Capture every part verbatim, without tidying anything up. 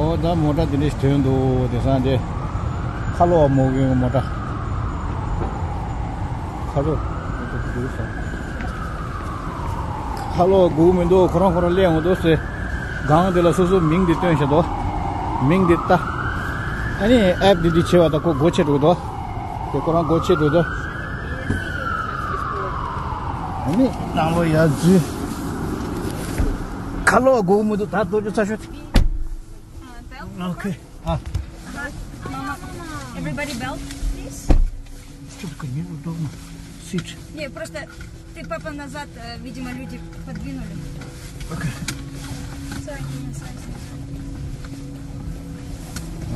ཨོ་ད་མོ་ཊ་དེ་འདྲ་ཞིག་ཐོན་འདུག་དེང་སང་དེ་ཁ་ལོ་བ་མོ་གི་མོ་ཊ། ཁ་ལོ། ཁ་ལོ་བ་སྒུག་མི་འདུག་ཁོ་རང་ཁོ་རང་སླེབས་འོང་འདུག་ཟེར། སྒང་དེ་ལ་སོ་སོའི་མིང་དེ་བཏོན་བཞག་འདུག་མིང་དེ་ལྟ། ཨ་ནི་ཨེབ་འདི་འདི་བྱས་པ་ད་ཁོ་སྒོ་ཕྱེ་འགྲོ་འདུག་དེ་ཁོ་རང་སྒོ་ཕྱེ་འགྲོ་འདུག་ཨ་ནི་ནང་ལོགས་ཡར་འཛུལ། ཁ་ལོ་བ་སྒུག་མི་འདུག་ད་ལྟོ་ཅོ་ཚ་ཤོད། Okay. А. Mama, everybody belt, please. Что такое? Не удобно. Сидеть. Не, просто ты, папа, назад, э, видимо, люди подвинули. Окей. Sorry, sorry, sorry.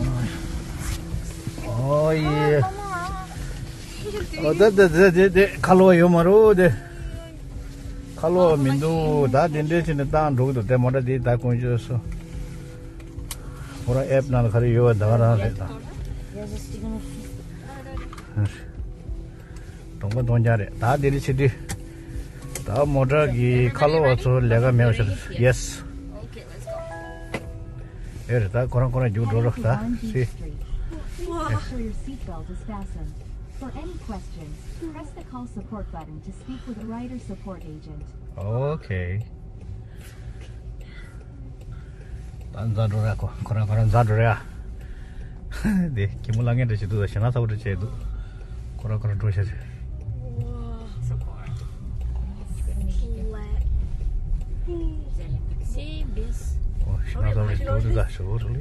Ой. Ой. Мама. О, да, да, да, да, да. ཁ་ལོ་བ་ཡོད་མ་རེད་དེ། ཁ་ལོ་བ་མི་འདུག་ད་དེ་འདྲས་བྱས་ནས་བཏང་འགྲོ་གི་འདུག་དེ་མོ་ཊ་དེ་ད་དཀོན་མཆོག་གསུམ། ཁོ་རང་ཨེབ་ནང་ལ་ག་རེ་ཡོད་པ་ད་ག་རང་རེད་ད། གདོང་པ་གདོང་རྒྱག་རེད་ད་དེ་རིང་ཕྱི་དྲོ། ད་མོ་ཊ་གི་ཁ་ལོ་བ་ཚོ་ལས་ཀ་མེད་པ་ཞིག Yes. ཨེ་རེད་ད་ཁོ་རང་ཁོ་རང་རྒྱུགས་འགྲོ་རོགས་ད་སི། Make sure your seatbelt is fastened. For any questions, press the call support button to speak with a rider support agent. Okay. ད་འཛའ་འགྲོ་ར་ཁོ་ཁོ་རང་ཁོ་རང་འཛའ་འགྲོ་ར། དེ་གད་མོ་ལངས་མཁན་འདྲ་ཞིག་འདུག་ད་ཞེད་སྣང་ཚ་པོ་འདྲ་བྱས་འདུག་ཁོ་རང་ཁོ་རང་འགྲོ་ཤག་ཟེར། ཨོ་ཞེད་སྣང་ཚ་པོ་འདྲ་ཞིག་འགྲོ་འདུག་ད་ཞོག་རོགས་ལེ།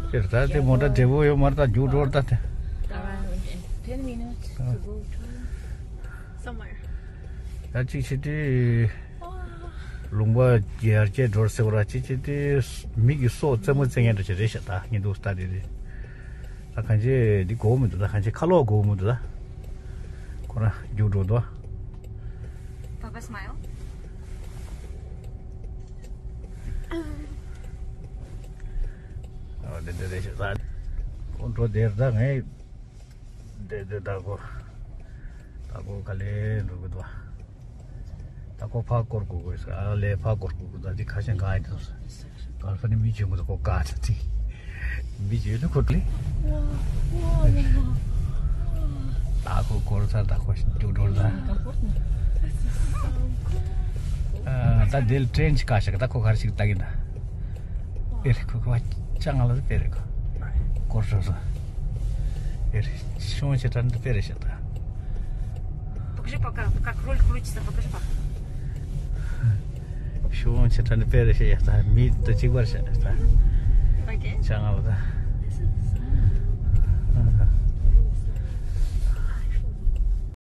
ཁྱེད་ད་དེ་མོ་ཊ་བདེ་པོ་ཡོད་མ་རེད་ད་རྒྱུགས་འགྲོ་ར་ད་དེ། Around in ten minutes to go to somewhere. ད་གཅིག་བྱས་དུས། ལུང་པ་ཡར་རྒྱས་འགྲོ་ཟེར་བ་ར་ཅི་ཅི་དེ་མི་གི་སྲོག་རྩེད་མོ་རྩེ་མཁན་འདྲ་ཞིག་རེད་ཤག་ད་ངས་འདུག་ལྟ་དེ་རེད། ད་གང་ཅི་འདི་དགོས་མི་འདུག་ད་གང་ཅི་ཁ་ལོ་དགོས་མི་འདུག་ད་ཁོ་རང་རྒྱུགས་འགྲོ་འདུག Papa smile. ཨ་འདི་འདི་རེད་ཤག་ད་ཁོ་འགྲོ་དེར་ད་ངས། དེ་དེ་ད་ཁོ། ད་ཁོ་ག་ལེ་འགྲོ་གི་འདུག་ད་ཁོ་ཕར་སྐོར་དགོས་དགོས་ཟེར་ཨ་ལེ་ཕར་སྐོར་དགོས་དགོས་ད་དེ་ཁ་ཤས་གང་ཡིན་འདུག་ཟེར། ག་ལ་ཕ་ནི་མི་ཆེན་པོ་ད་ཁོ་ག་ཚ་ཚིག་མི་ཆེན་ད་ཁོ་ལེ། ད་ཁོ་སྐོར་ཚར་ད་ཁོ་རྒྱུགས་འགྲོ་ད། ད་དེ་ལ་ཊེན་ཅིག་བཀག་ཤག་ད་ཁོ་ག་རེ་ཞིག་ལྟ་གི་འདུག་དཔེ་རེད་ཁོ་ཁོ་ཅང་ང་ལ་དཔེ་རེད་ཁོ། སྐོར་སོ་སོ། དཔེ་རེད། ཤོང་ཆེ་དྲགས་ནི་དཔེ་རེད་ཤག་ད། Покажи, пока, как руль крутится, покажи, папа. ཤོང་ཆེ་དྲགས་ནི་དཔེ་རེད་ཤག་ཡ་ད་མི་ད་གཅིག་པར་ཤག་ད། Okay. ཅང་ང་ལ་ད། This is